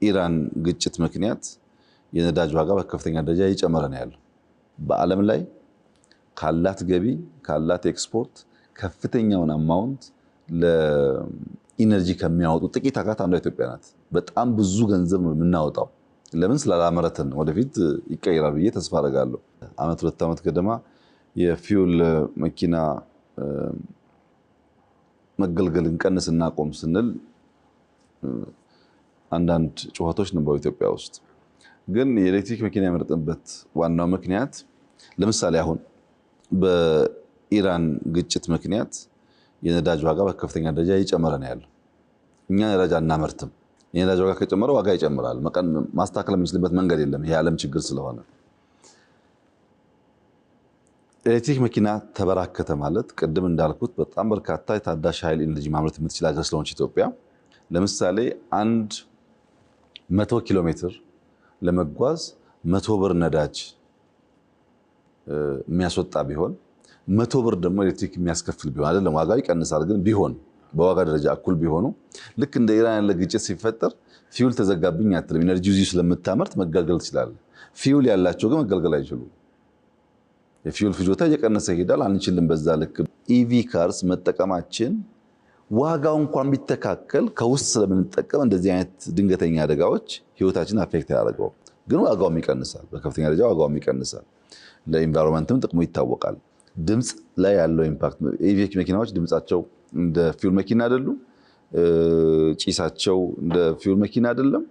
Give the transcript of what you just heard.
በኢራን ግጭት ምክንያት የነዳጅ ዋጋ በከፍተኛ ደረጃ እየጨመረ ነው ያለው። በዓለም ላይ ካላት ገቢ፣ ካላት ኤክስፖርት ከፍተኛውን amount ለ energy ከሚያወጡ ጥቂት ሀገራት አንዷ ኢትዮጵያ ናት። በጣም ብዙ ገንዘብ ነው የምናወጣው። ለምን? ስላላመረትን። ወደፊት ይቀየራል ብዬ ተስፋ አደርጋለሁ። አመት 2 ዓመት ገደማ የ fuel መኪና መገልገል እንቀንስ እናቆም ስንል አንዳንድ ጩኸቶች ነበሩ ኢትዮጵያ ውስጥ። ግን የኤሌክትሪክ መኪና የመረጥንበት ዋናው ምክንያት ለምሳሌ አሁን በኢራን ግጭት ምክንያት የነዳጅ ዋጋ በከፍተኛ ደረጃ እየጨመረ ነው ያለው። እኛ ነዳጅ አናመርትም። የነዳጅ ዋጋ ከጨመረ ዋጋ ይጨምራል። ማስተካከል የምንችልበት መንገድ የለም። ይሄ የዓለም ችግር ስለሆነ ኤሌክትሪክ መኪና ተበራከተ ማለት ቅድም እንዳልኩት በጣም በርካታ የታዳሽ ኃይል energy ማምረት የምትችል ሀገር ስለሆነች ኢትዮጵያ ለምሳሌ 100 ኪሎ ሜትር ለመጓዝ 100 ብር ነዳጅ የሚያስወጣ ቢሆን፣ 100 ብር ደግሞ ኤሌክትሪክ የሚያስከፍል ቢሆን፣ አይደለም ዋጋው ይቀንሳል፣ ግን ቢሆን በዋጋ ደረጃ እኩል ቢሆኑ ልክ እንደ ኢራን ያለ ግጭት ሲፈጠር fuel ተዘጋብኝ አትልም። Energy እዚሁ ስለምታመርት መገልገል ትችላለህ። Fuel ያላቸው ግን መገልገል አይችሉም። የ fuel ፍጆታ እየቀነሰ ይሄዳል። አንችልም በዛ ልክ። EV cars መጠቀማችን ዋጋው እንኳን ቢተካከል ከውስጥ ስለምንጠቀም እንደዚህ አይነት ድንገተኛ አደጋዎች ህይወታችን affect አያደርገውም። ግን ዋጋውም ይቀንሳል፣ በከፍተኛ ደረጃ ዋጋውም ይቀንሳል። ለ environment ም ጥቅሙ ይታወቃል። ድምፅ ላይ ያለው impact፣ EV መኪናዎች ድምፃቸው እንደ fuel መኪና አይደሉም። ጭሳቸው እንደ fuel መኪና አይደለም።